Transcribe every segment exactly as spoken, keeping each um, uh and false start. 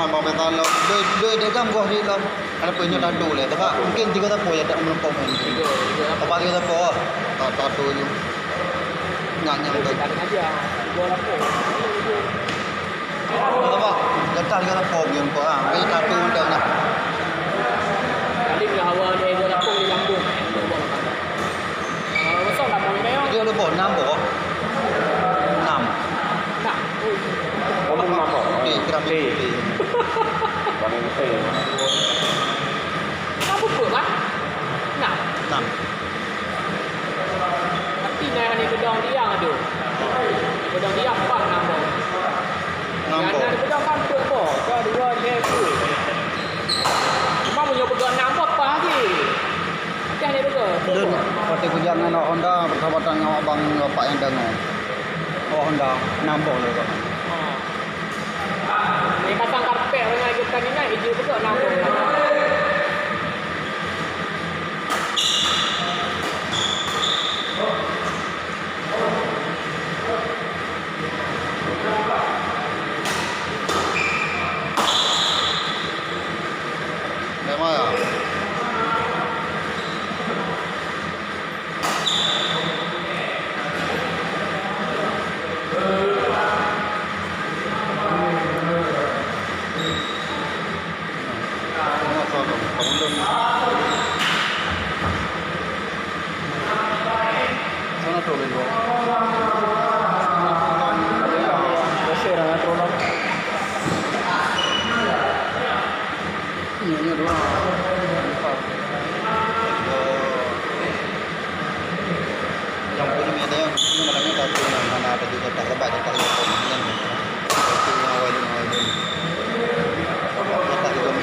Abang Faisal lom, doi, doi degam goh di lom. Ada peunyoe tato lé, tapi mungkin tiga tapo ya tak meureumpok kan. Tiga, tiga. Apa tiga tapo? Tak tato je. Nyak nyang tu. Tak ada aja. Tiga lapo. Apa? Gatah tiga tapo mungkin kau ah. Kayak tato macam nak. Kali ni hawa dia dua lapo di lambung. Ah, besar tak mau ni, Mel? Dia ada boh, enam boh. Enam. Enam. Ui. Kamu enam boh? Putih, kerang putih. Putih. Kamu pun, kan? Enam. Enam. Tapi nyan hana beudong diam tu. Beudong diam, pah enam boh. Enam boh. Nyan hana beudong kan peuet boh. Dua, dua, lhèe, peuet. Cuma meunyoe beudong enam boh, pah lagi. Dah dia betul. Dan partai kujang ngon awak Honda, persahabatan ngon abang bapak nyang dangai. Awak Honda, enam boh lé, Pak. Ha. Dia pasang karpet orang aja pertandingan, dia betul enam boh. Memang ya. Nyang peureulèe nyan, nyan malam nyan ka troh nyan, hana teubiet jatah, leubeh jatah nyan. Nyan, nyan. Itu nyang awai lôn, awai lôn. Jatah lôn.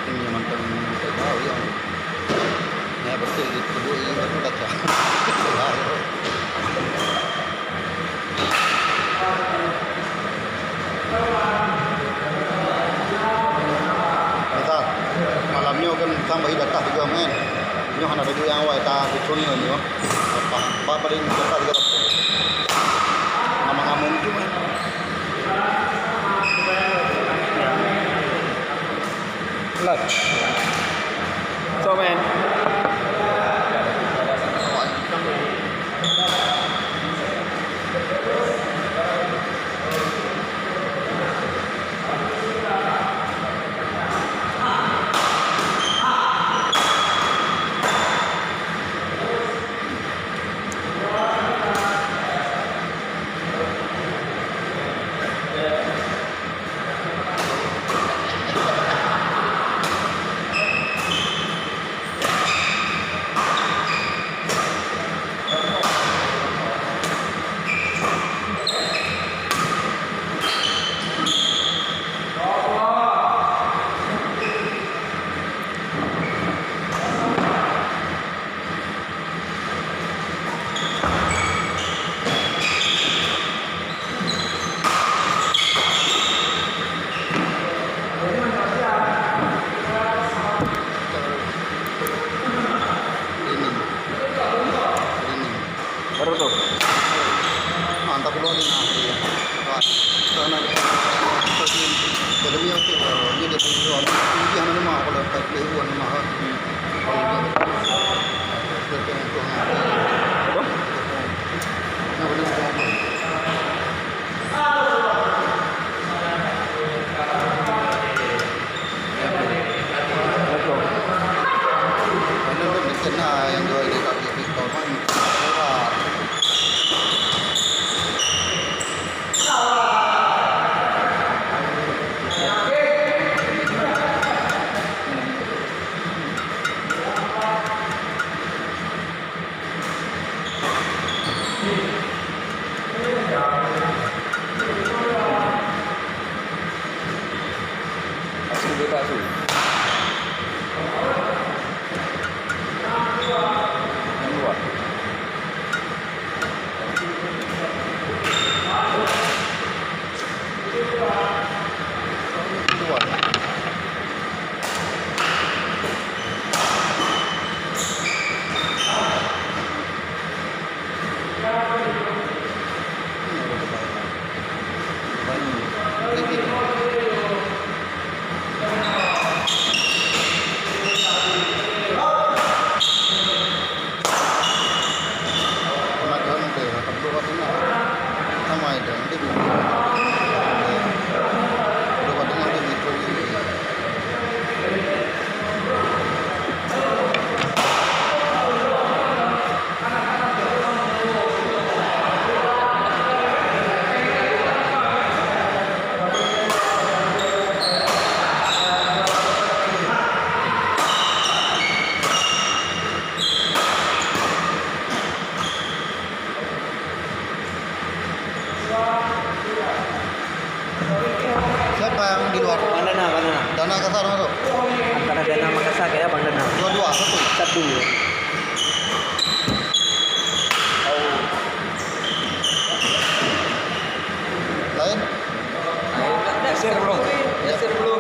Ini mantap, mantap. Ya, betul, itu dua ini baru baca. Misal, malam nyoe kan sang bagi datah tiga main. Nyoe hana ada nyang awai ta tuchun nyoe. Apa, apa paling datah tiga. Nama kamu itu, man? Live. So, man. Baru tu. Mantap keluar ni, nah. Wah, sana. Jadi, ni okey. Ni dia pergi keluar. Ni dia nama, kalau tak boleh buat nama, ha. Apa? Sama ada, nanti. Siapa yang di luar? Bang Dana, Bang Dana. Dana Kasar masuk. Antara Dana Makassar kayak Bang Dana. Dua-dua, satu. Satu. Lain? Yasir belum. Yasir belum.